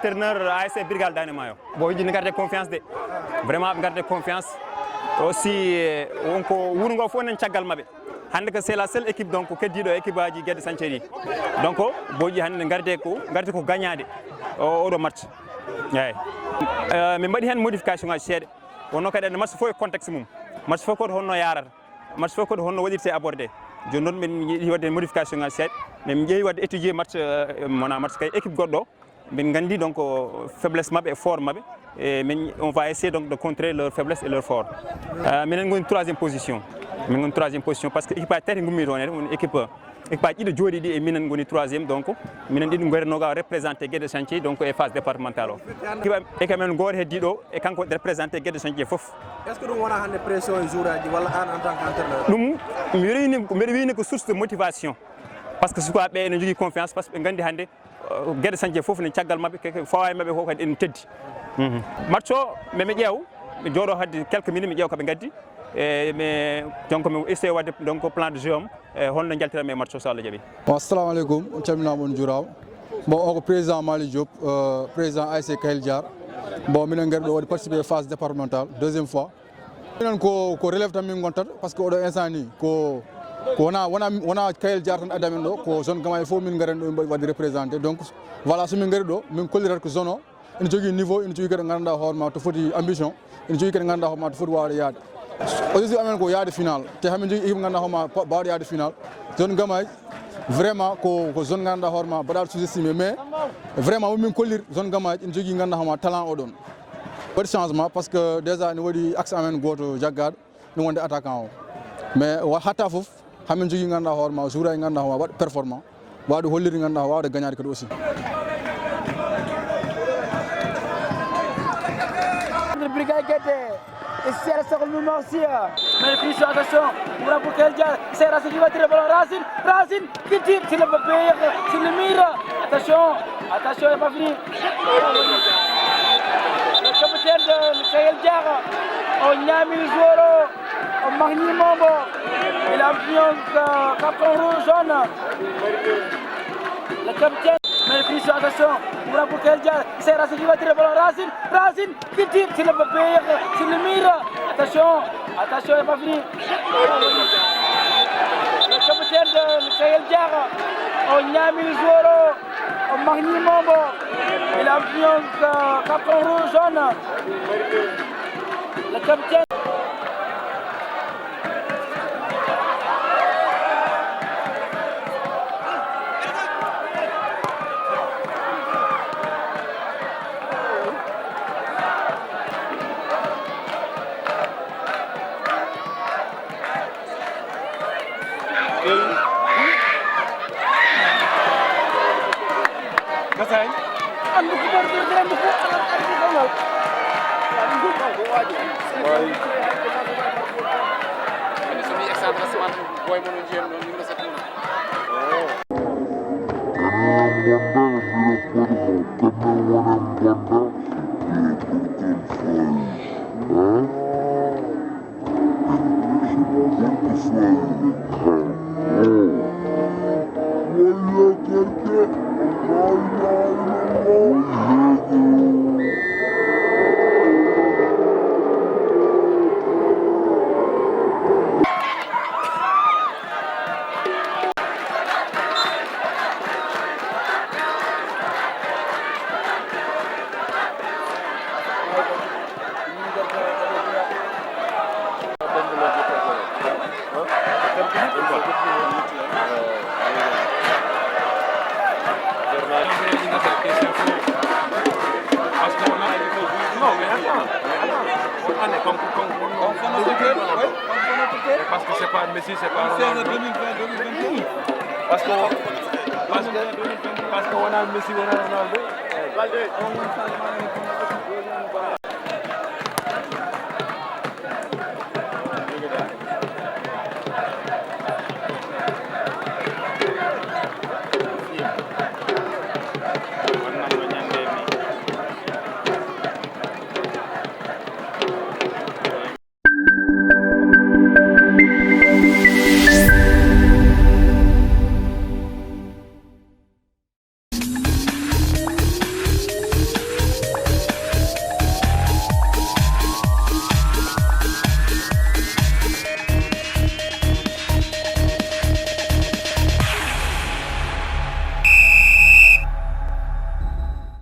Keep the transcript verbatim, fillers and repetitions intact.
Entraîneur A S C Birgal Dande Maayo. Bon, yiɗi ne garde confiance de. Vraiment, ɓe garde confiance. Aussi, eh, won ko wuro ngo fof nen caggal maɓɓe. Hannde ko c'est la seule équipe donc keddiiɗo équipe aji Guédé Sañce ɗi. Donc, booji hannde ne garde ko, garde ko gañaade o, oɗo match. Eeyi. Eh, min mbaɗi heen modification aji seeɗa. Wonno kadi ene match fof e contexte mum. Match fof ko honno yaarata. Match fof ko honno waɗirte abordé. Jooni noon min yiɗi waɗde modification ngaji seeɗa. Min jeeyi waɗde étudier match, eh, wona match kay équipe goɗɗo. Min nganndi donc, euh, faiblesse maɓɓe e fort maɓɓe. Et min, on va essayer donc de contrer leur faiblesse et leur fort. Euh, minen ngoni troisième position. Min ngoni troisième position parce que équipe aji tati ngummi toon, woni équipe, équipe aji ɗiɗo jooɗiiɗi e minen ngoni troisième, donc minen ɗiɗo ngari noga représenté Guédé Chantier donc e phase départementale o. Équipe, équipe amen gooto heddiiɗo e kanko représenté Guédé Chantier fof. Est-ce que ɗum wona hannde pression e joueur aji walla an en tant qu'entraîneur? Ɗum mi rewini, mbiɗa wiyni ko source de motivation. Parce que sukaaɓe ɓe ene njogii confiance, parce que ɓe nganndi hannde, euh, Guédé Chantier fof ne caggal maɓɓe, keke fawa e maɓɓe ko kadi ene teddi. Mhm. Match o, mi, mi ƴeew, mi jooɗo hadde quelques minutes, mi ƴeew ko ɓe ngaddi. E mi, donc, mi essaye waɗde, donc, plan de jeu am, e holno njaltiranmi e match o, so Allah jaɓi. Bon, assalamu aleykum, on calminaama, on njuuraama. Bon, o ko président Malick Diop, euh, président A S C Kahel Diar. Bon, minen ngari ɗo waɗi participer phase départementale, deuxième fois. Minen ko, ko relève tan min ngontata, parce que oɗo instant ni ko, ko wona, wona, wona Kayel Diar tan addi amen ɗo, ko zone Gamaye fof min ngaren ɗo, min mbaɗi waɗde représenté. Donc voilà, so min ngari ɗo, min kollirat ko zone o ene jogii niveau, ene jogii kadi ngannduɗaa hoore ma to foti ambition, ene jogii kadi ngannduɗaa hoore ma to foti waawde yaade. Objectif amen ko yaade final, te hamin jogii équipe ngannduɗaa hoore ma pa-, baawɗo yaade final. Zone Gamaye, vraiment ko, ko zone ngannduɗaa hoore ma mbaɗaɗo sous-estimé, mais vraiment womin kollir zone Gamaye ene jogii ngannduɗaa hoore ma talent o ɗon. Waɗi changement parce que déjà ene waɗi axe amen gooto jaggaɗo, ɗum wonde attaquant o. Mais wa-, hatta fof, hamin jogii ngannduɗaa hoore ma, joueur aji ngannduɗaa hoore ma, waɗ performant, waawde hollirde ngannduɗaa, waawde gagnaade kadi aussi. Brigade Guédé, ici à la seconde mi-temps aussi. Mais finition, attention, pour Abou Keldia, c'est Racine qui va tirer le ballon, Racine, Racine, qui tire sur le papier, sur le mur. Attention, attention, c'est pas fini. Le capitaine de Michael Diarra, on a mis le joueur au maximum. Il a pris un, euh, carton rouge jaune. Le capitaine, mais finition, attention, pour Abou Keldia, c'est Racine qui va tirer le ballon. Racine, Racine, qui tire sur le papier, sur le mur. Attention, attention, c'est pas fini. Le capitaine de Michael Diarra, on a mis le joueur au maximum. Il a pris un, euh, carton rouge jaune. Le capitaine. Gasay. Andu ko bor bor bor ko ala ardi ko ngal. Andu ko ko waji. Way. Ani so mi extra asman boy mono jiyam non ni sa tuna. Parce que c'est pas Messi, c'est pas Ronaldo. Parce que, parce que, parce que on a Messi, on a Ronaldo.